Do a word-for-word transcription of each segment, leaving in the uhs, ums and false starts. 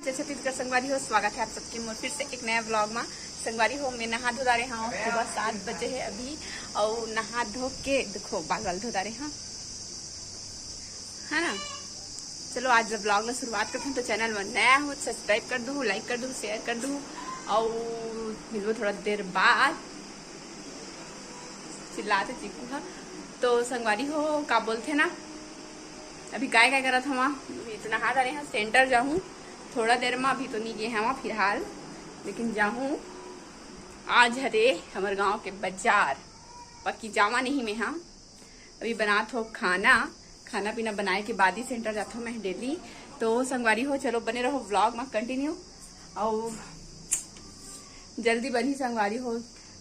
जय छत्तीसगढ़ संगवारी हो, स्वागत है आप सबके मोर फिर से एक नया व्लॉग में। संगवारी हो, मैं नहा धो डारे हूँ, सुबह सात बजे है अभी, और नहा धो के देखो बाल वाल धो डारे हूँ, है ना। चलो आज व्लॉग में शुरुआत करते हैं। तो चैनल में नया हो, सब्सक्राइब कर दू, लाइक कर दू, शेयर कर दू, और मिलबो थोड़ा देर बाद। चिल्लाते चीकू हा। तो संगवारी हो, का बोलथे ना, अभी काय काय करत हवा, अभी तो नहा डारे हूँ, सेंटर जाहूँ थोड़ा देर में। अभी तो नहीं गए हवा फिलहाल, लेकिन जाहूँ। आज हरे हमर गांव के बाजार, बाकी जावा नहीं मैं। हाँ, अभी बनात हो खाना, खाना पीना बनाए के बाद ही सेंटर जात हो मैं डेली। तो संगवारी हो, चलो बने रहो व्लॉग में कंटिन्यू। और जल्दी बनही संगवारी हो,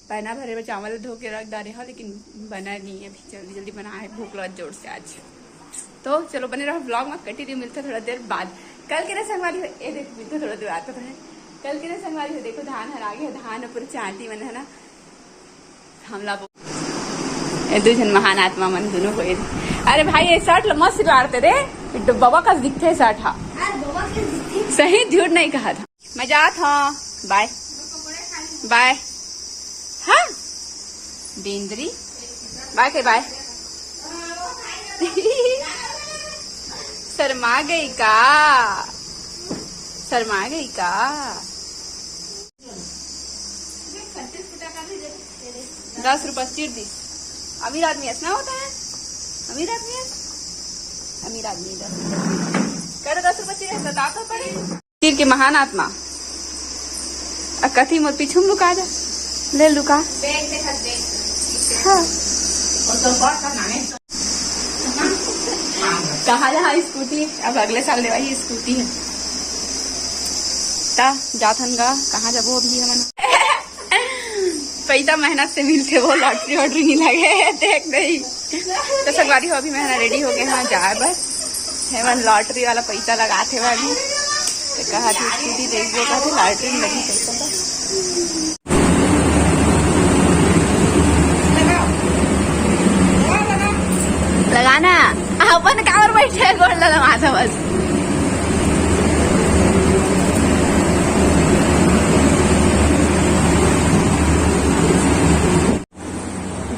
पैना भरे बर चावल धो के रख डारे हो, लेकिन बना नहीं है अभी। जल्दी जल्दी बना है, भूख लगा जोर से आज। तो चलो बने रहो व्लॉग में, कंटिन्यू मिलते थोड़ा देर बाद। कल के ना संगवारी हो, ए देख, मिलते थोड़ा देर बाद तो है। कल के ना संगवारी हो, देखो धान हर आगे है, धान ऊपर चांटी मन है ना, हमला बो-, ए दू झन महान आत्मा मन दोनों होए। अरे भाई, ये शर्ट ल मस्त सिलवारते रे, बाबा कस दिखथे शर्ट हा। सही झूठ नहीं कहा था। मैं जात हूँ, बाय बाय। हाँ, बेंदरी, बाय के बाय। शर्मा गई का? शर्मा गई का? दस रुपया चिर दी। अमीर आदमी ऐसा होता है, अमीर आदमी है, अमीर आदमी दस रुपया चिर। करो दस रुपया चिर, बता तो पड़े। तीर के महान आत्मा। आ कथी मोर पीछू में लुका जा। ले लुका। हाँ। कहाँ जहाँ स्कूटी, अब अगले साल लेवाई स्कूटी है। ता जाथन गा, कहाँ जाबो अभी हमन? पैसा मेहनत से मिलथे, वो लॉटरी वॉटरी नहीं लगे, देख नहीं। तो संगवारी हो, अभी मैं ना रेडी हो गए हाँ जाए बर। हेमन लॉटरी वाला पैसा लगात हे अभी। तो कहा थी स्कूटी देखबो, कहा थी लॉटरी में लगी पैसा तो। लगाना, अपन कावर बैठे गोड़ लगा माथा बस।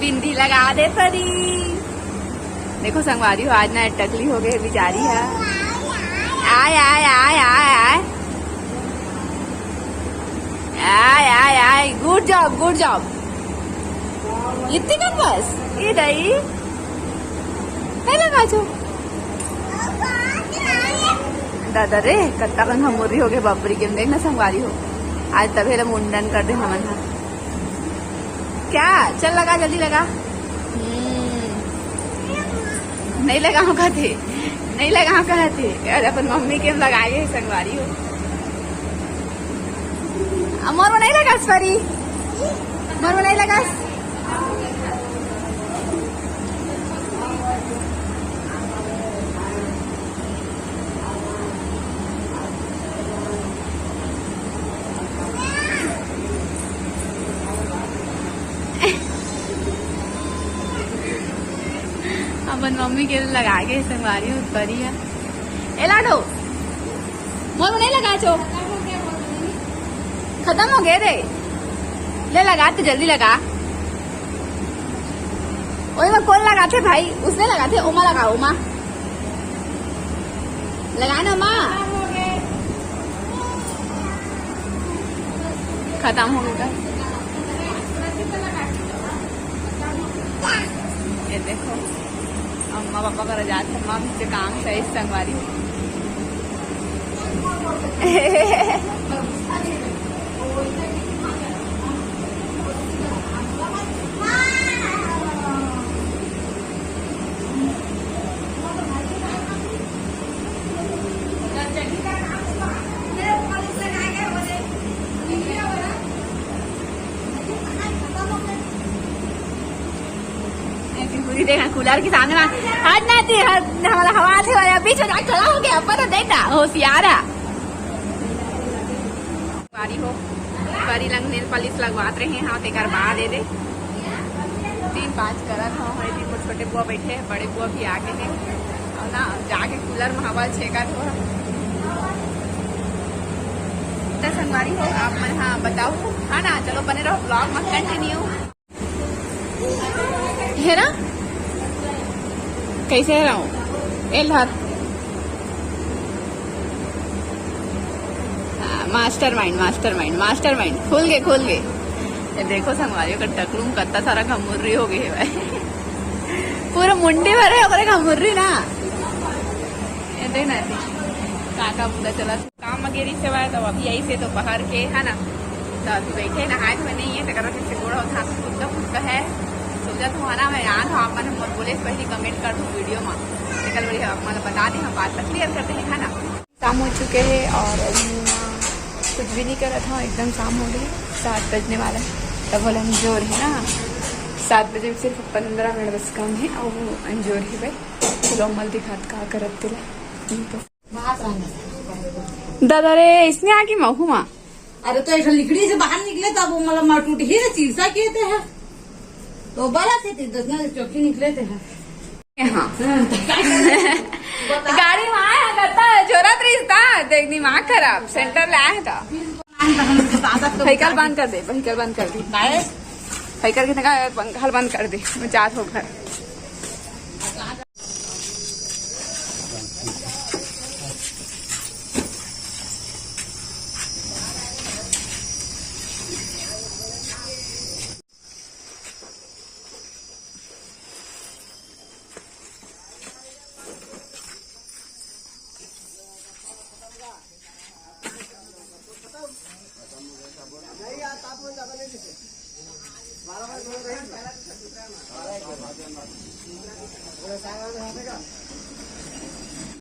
बिंदी लगा दे परी। देखो संगवारी हो, आज ना टकली हो गए बेचारी है। आय, आय, आय, आय, आय। आय, आय, आय। Good job, good job। इतनी कम बस? ये दई। है लगा छो। दादा रे, कत्ता कन हमूरी हो गए बापरी के। देख ना संगवारी हो, आज तभे ले मुंडन कर दे हमन हा। क्या? चल लगा, जल्दी लगा। हम्म। नहीं लगाओ कहते, नहीं लगाओ कहते। अरे अपन मम्मी के लगाए है संगवारी हो। आ, मोर में नहीं लगास परी, मोर में नहीं लगास। अपन मम्मी के लगा के संगवारी हो परी है। ए लाडो, मोर में नहीं लगा छो। खत्म हो गए रे। ले लगा, तो जल्दी लगा। ओए में कौन लगाथे भाई? उसने लगाथे, ओमा लगा, ओमा। लगा ना माँ। खत्म हो गया। ये देखो, अम्मा पापा करा जात हे, अम्मा भी से काम से इस संगवारी। ऐसी पूरी देखा कूलर के सामने में। हट ना ती, हट, हमारा हवा आथे वाला बीच में जाके खड़ा हो गया, अपन तो देख ना, होशियार है। बारी हो, बारी लंग नेल पालिश लगवात रहे हाँ, तेकर बाद ए दे। तीन पाँच करत हो, हमारे तीन छोटे बुआ बैठे हैं, बड़े बुआ भी आ गए हैं। और ना, जाके कूलर में हवा छेकत हो। संगवारी हो, आप मन हा बताओ, है ना? चलो बने रहो vlog में, continue। है ना? कैसे है रहो? ए ल धर। हाँ, mastermind, mastermind, mastermind। खुल गए, खुल गए। ये देखो संगवारी हो, टकलू में कत्ता सारा घमुर्री हो गए है भाई। पूरा मुंडी भरे ओकरे घमुर्री ना। ये देख ना, काका पूरा चला काम में गेरी से आए, तो अभी आई से दोपहर के, है ना? तो अभी बैठे नहाए धोए नहीं है, तो करो फिर से गोड़ हाथ फुटका फुटका है। सोचा तो है ना, मैं यहाँ था, आप मन मोर बोले से पहले comment कर दूँ video में, तो कल बढ़िया आप मन बता दें, हम बात clear करते हैं, है ना? शाम हो चुके हैं और अभी मैं कुछ भी नहीं कर रहा था, एकदम शाम हो गई, सात बजने वाला है। तब बोला अंजोर है ना, सात बजे में सिर्फ पंद्रह मिनट बस कम है और वो अंजोर ही भाई। चलो अम्मल दिखात का करत तिला। दादा रे, इसने आके महू मा। अरे तो ऐसा लिकड़ी से बाहर निकले तब वो मतलब मार टूट ही ना चीरसा किए थे है। तो बड़ा थे, थे दस ना चौकी निकले थे है। हाँ। हाँ, तो क्या करें? बता। गाड़ी वहाँ है, करता है, जोरत रही था, देख दिमाग खराब, सेंटर ले आया था। हम तो दादा तो vehicle बंद कर दे, vehicle बंद कर दे। काहे? Vehicle कितने का, पंखा बंद कर दे, मैं जात हो घर।